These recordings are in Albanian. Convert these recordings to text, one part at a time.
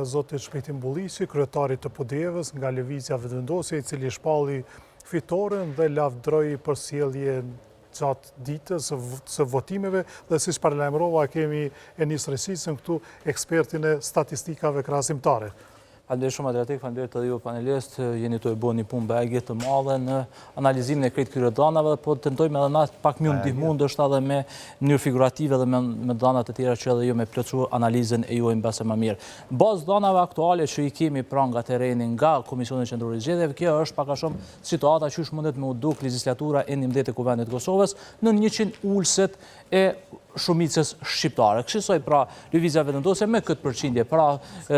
Zotit Shpejtim Bulliqi, kryetarit të Podujevës nga Lëvizja Vetëvendosje, i cili shpalli fitoren dhe lavdëroi për sjellje gjatë ditës së votimeve dhe siç paralajmërova kemi Enis Reçicën këtu, ekspertin e statistikave krahasimtare. Faleminderit shumë Adriatik, faleminderit edhe ju panelistë, jeni tu e bo një punë bajagi të madhe në analizimin e krejt këtyre dhanave dhe po tentojmë edhe na pak me ju ndihmu ndoshta edhe me mënyrë figurative dhe me, me dhanat e tjera që edhe ju me plotësu analizën e juaj mbase më mirë. Bazë dhanave aktuale që i kemi pra nga terreni nga Komisioni Qendror i Zgjedhjeve, kjo është pak a shumë situata qysh mundet me u duk legjislatura e 11 e Kuvendit të Kosovës në 100 ulëset e shumicës shqiptare. Kësisoj pra, Lëvizja Vetëvendosje me këtë përqindje, pra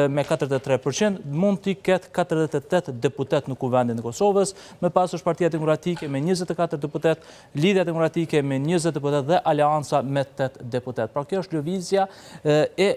me 43%, mund t'i ketë 48 deputet në Kuvendin e Kosovës, më pas është Partia Demokratike me 24 deputet, Lidhja Demokratike me 20 deputet dhe Aleanca me 8 deputet. Pra kjo është lëvizja e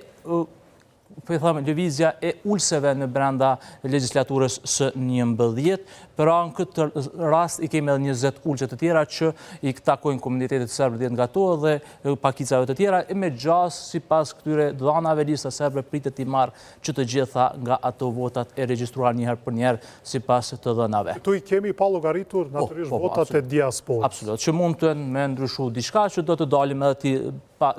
po i them, lëvizja e ulëseve në brenda legjislaturës së 11, pra në këtë rast i kemi edhe 20 ulëse të tjera që i takojnë komunitetit serb 10 nga to dhe pakicave të tjera, e me gjasë sipas këtyre dhanave lista serbe pritet t'i marrë që të gjitha nga ato votat e regjistruar njëherë për njëherë sipas të dhënave. Këtu i kemi pa llogaritur po, natyrisht po, po, votat e diasporës. Absolut, që mund të me ndryshu diçka që do të dalim edhe t'i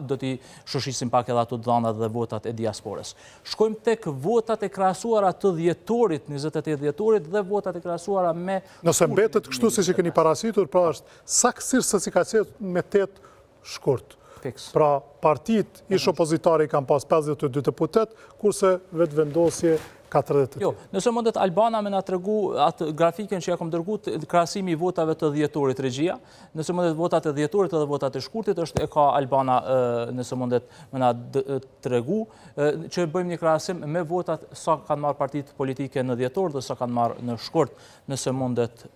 do t'i shoshisim pak edhe ato dhanat dhe votat e diasporës. Shkojmë tek votat e krahasuara të dhjetorit, 28 dhjetorit dhe votat e krahasuara me... Nëse mbetet kështu siç e keni paraqitur, pra është saktësisht se si ka qenë me 8 shkurt. Pra partitë ish opozitare i kanë pas 52 deputet, kurse Vetëvendosje 48. Jo, nëse mundet Albana me na tregu atë grafikën që ja kom dërgu krahasimi i votave të dhjetorit regjia, Nëse mundet votat e dhjetorit edhe votat e shkurtit, është e ka Albana nëse mundet me na tregu, që bëjmë një krahasim me votat sa kanë marrë partitë politike në dhjetor dhe sa kanë marrë në shkurt, nëse mundet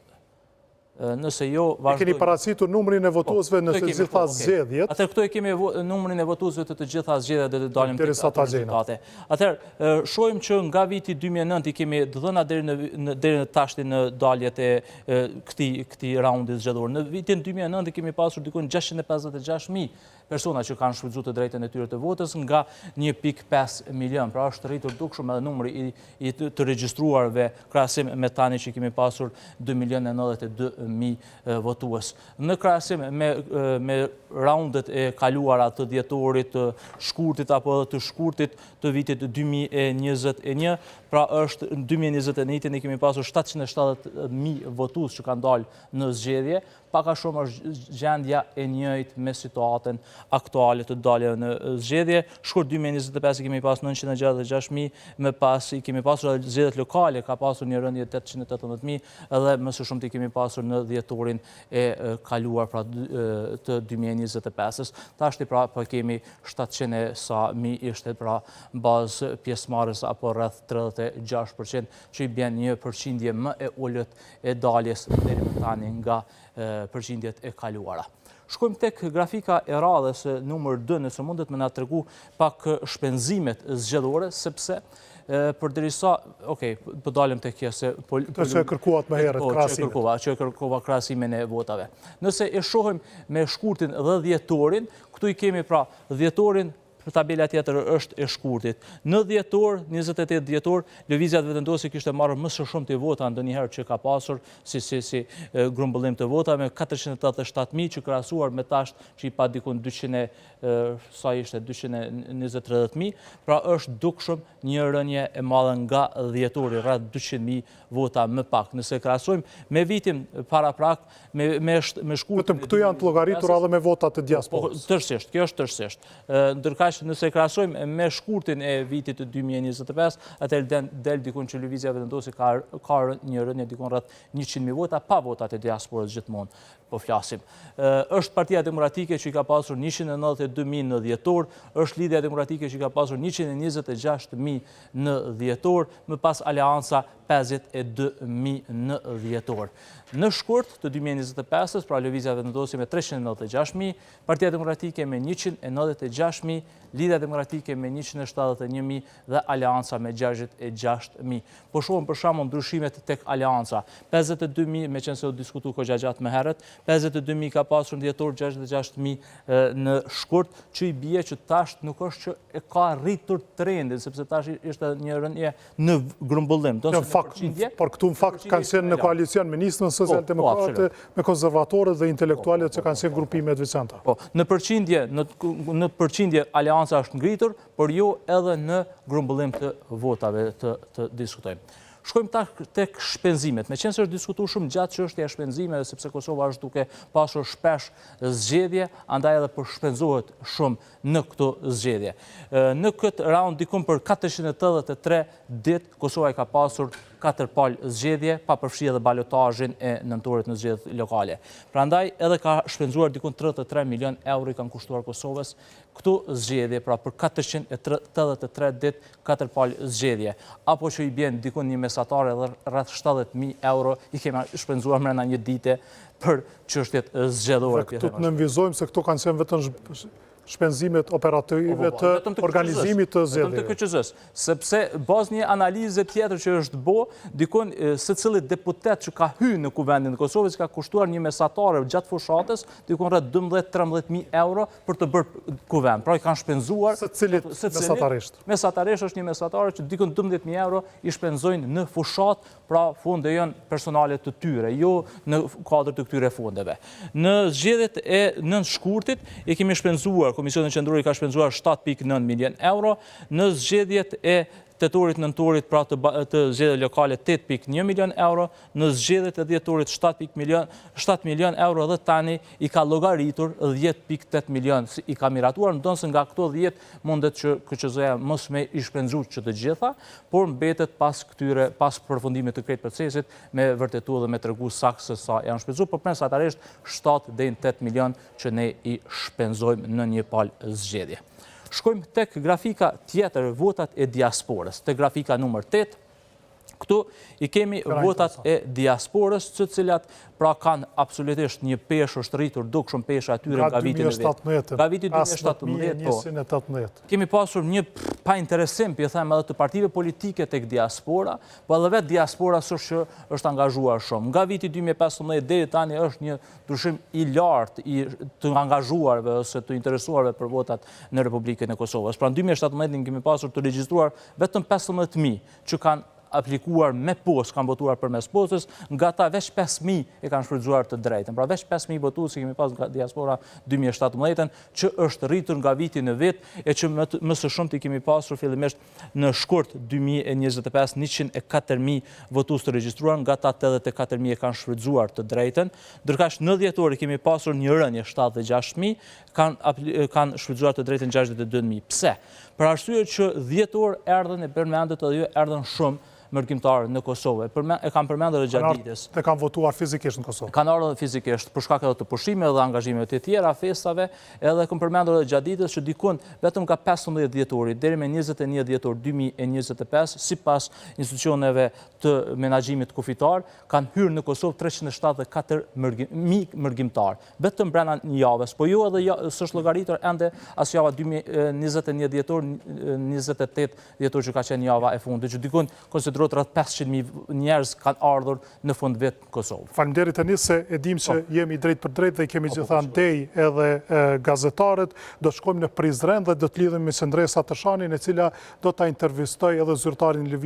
nëse jo, vazhdojmë. E keni paraqitur numrin e votuesve në të gjitha po, zgjedhjet. Atëherë këtu e kemi numrin e votuesve të të gjitha zgjedhjet dhe të dalim te ato rezultate. Atëherë, shohim që nga viti 2009 i kemi të dhëna deri në deri në tashti në daljet e këtij këtij raundi zgjedhor. Në vitin 2009 kemi pasur diku 656.000 persona që kanë shfrytëzuar të drejtën e tyre të votës nga 1.5 milion. Pra është rritur dukshëm edhe numri i, i të, të regjistruarve krahasim me tani që kemi pasur 2 milion e 92 mijë votues. Në krahasim me, me raundet e kaluara të dhjetorit, të shkurtit apo edhe të shkurtit të vitit 2021, pra është në 2021 ne kemi pasur 770.000 votues që kanë dalë në zgjedhje, pak a shumë është gjendja e njëjtë me situatën aktuale të daljeve në zgjedhje. Shkurt 2025 i kemi pas 966.000, më pas i kemi pasur edhe zgjedhjet lokale, ka pasur një rënie 818.000 edhe më së shumti kemi pasur në dhjetorin e kaluar pra të 2025-ës. Tashti pra po kemi 700 e sa mijë ishte pra bazë pjesëmarrës apo rreth 36% që i bjen një përqindje më e ulët e daljes deri më tani nga përqindjet e kaluara. Shkojmë tek grafika e radhës numër 2 nëse mundet me na tregu pak shpenzimet zgjedhore, sepse përderisa, ok, po dalim te kjo se... Po, po, që e kërkuat më herët, po, krahasimin. Që që e kërkova krahasimin e votave. Nëse e shohim me shkurtin dhe dhjetorin, Këtu i kemi pra dhjetorin, tabela tjetër është e shkurtit. Në dhjetor, 28 dhjetor, Lëvizja Vetëvendosje kishte marrë më së shumti vota ndonjëherë që ka pasur si si si grumbullim të votave me 487.000 që krahasuar me tash që i pa dikun 200 sa ishte 220-30.000, pra është dukshëm një rënie e madhe nga dhjetori, rreth 200.000 vota më pak. Nëse krahasojmë me vitin paraprak, me me me shkurtin. Vetëm këtu janë të llogaritura edhe me votat e diasporës. Po, tërësisht, kjo është tërësisht. Ndërkaq nëse krahasojmë me shkurtin e vitit 2025, atëherë del, del dikun që Lëvizja Vetëvendosje ka ka një rënie dikun rreth 100.000 vota pa votat e diasporës gjithmonë po flasim. Është Partia Demokratike që i ka pasur 192.000 në dhjetor, është Lidhja Demokratike që i ka pasur 126.000 në dhjetor, më pas Aleanca 52.000 në dhjetor. Në shkurt të 2025-ës, pra Lëvizja Vetëvendosje me 396.000, Partia Demokratike me 196.000, Lidhja Demokratike me 171.000 dhe Aleanca me 66.000. Po shohim për shembull ndryshimet tek Aleanca. 52.000, meqenëse u diskutu goxha gjatë më herët, 52.000 ka pasur në dhjetor, 66.000 në shkurt, që i bie që tash nuk është që e ka rritur trendin, sepse tash ishte një rënie në grumbullim. Në fakt, por këtu në fakt kanë qenë në koalicion me Nismën po, Social-Demokrate, po, me konservatorët dhe intelektualët që kanë qenë grupime të veçanta. Po, në përqindje, në përqindje aleanca është ngritur, por jo edhe në grumbullim të votave të, të diskutojmë. Shkojmë tash tek shpenzimet. Meqenëse është diskutu shumë gjatë çështja e shpenzimeve, sepse Kosova është duke pasur shpesh zgjedhje, andaj edhe po shpenzohet shumë në këto zgjedhje. Në këtë raund dikun për 483 ditë, Kosova i ka pasur 4 palë zgjedhje, pa përfshi edhe balotazhin e nëntorit në zgjedhjet lokale. Prandaj edhe ka shpenzuar dikun 33 milion euro i kanë kushtuar Kosovës këto zgjedhje, pra për 483 ditë, 4 palë zgjedhje, apo që i bjen dikun një mesatare edhe rreth 70.000 euro i kemi shpenzuar mrena një dite për çështjet zgjedhore. Dhe këtu të nënvizojmë se këto kanë qenë vetëm shpenzimet operative po, po, po, të organizimit të zgjedhjeve. Vetëm të KQZ-së, sepse bazë një analize tjetër që është bo, dikun secilit deputet që ka hy në Kuvendin e Kosovës ka kushtuar një mesatare gjatë fushatës, dikun rreth 12-13.000 euro për të bërë kuvend. Pra i kanë shpenzuar... Secilit mesatarisht. Mesatarisht është një mesatare që dikun 12.000 euro i shpenzojnë në fushatë pra fonde janë personale të tyre, jo në kuadër të këtyre fondeve. Në zgjedhjet e 9 shkurtit i kemi shpenzuar, Komisioni Qendror i ka shpenzuar 7.9 milion euro, në zgjedhjet e tetorit nëntorit pra të, të zgjedhjeve lokale 8.1 milion euro, në zgjedhjet e dhjetorit 7 milion, 7 milion euro dhe tani i ka llogaritur 10.8 milion, si i ka miratuar, ndonëse nga këto 10 mundet që KQZ-ja mos me i shpenzu që të gjitha, por mbetet pas këtyre, pas përfundimit të krejt procesit, me vërtetu dhe me tregu saktë se sa janë shpenzu, por mesatarisht 7 deri në 8 milion që ne i shpenzojmë në një palë zgjedhje. Shkojmë tek grafika tjetër, votat e diasporës, te grafika numër 8, Këtu i kemi votat e diasporës, të cilat pra kanë absolutisht një peshë është rritur dukshëm pesha e tyre nga viti në vit. Nga viti 2017, po. Kemi pasur një painteresim, po e them edhe të partive politike tek diaspora, po edhe vetë diaspora s'është që është angazhuar shumë. Nga viti 2015 deri tani është një ndryshim i lartë i të angazhuarve ose të interesuarve për votat në Republikën e Kosovës. Pra në 2017 kemi pasur të regjistruar vetëm 15.000 që kanë aplikuar me postë, kanë votuar përmes postës, nga ta veç 5.000 e kanë shfrytëzuar të drejtën. Pra veç 5.000 votues që kemi pas nga diaspora 2017, që është rritur nga viti në vit, e që më së shumti kemi pasur fillimisht në shkurt 2025, 104.000 votues të regjistruar, nga ta 84.000 e kanë shfrytëzuar të drejtën. Ndërkaq në dhjetor kemi pasur një rënie 76.000, kanë shfrytëzuar të drejtën 62.000. Pse? Për arsye që dhjetor erdhën e përmendët edhe ju erdhën shumë mërgimtarë në Kosovë. E kam përmendur edhe gjatë ditës. Dhe kanë votuar fizikisht në Kosovë. Kanë ardhur fizikisht, për shkak edhe të pushimeve dhe angazhimeve të tjera, festave, edhe kam përmendur edhe gjatë ditës që dikun vetëm nga 15 dhjetori deri me 21 dhjetor 2025, sipas institucioneve të menaxhimit kufitar, kanë hyrë në Kosovë 374 mijë mërgimtarë, vetëm brenda një javës, po jo edhe s'është llogaritur ende as java 21 dhjetor, 28 dhjetor që ka qenë java e fundit, që dikun konsiderohet rreth 500.000 njerëz kanë ardhur në fund vit në Kosovë. Faleminderit Enis se e dim që po. jemi drejtpërdrejt dhe i kemi po, po, gjithandej edhe gazetarët, do të shkojmë në Prizren dhe do të lidhemi me Qëndresa Tërshanin e cila do ta intervistojë edhe zyrtarin lëvizjes.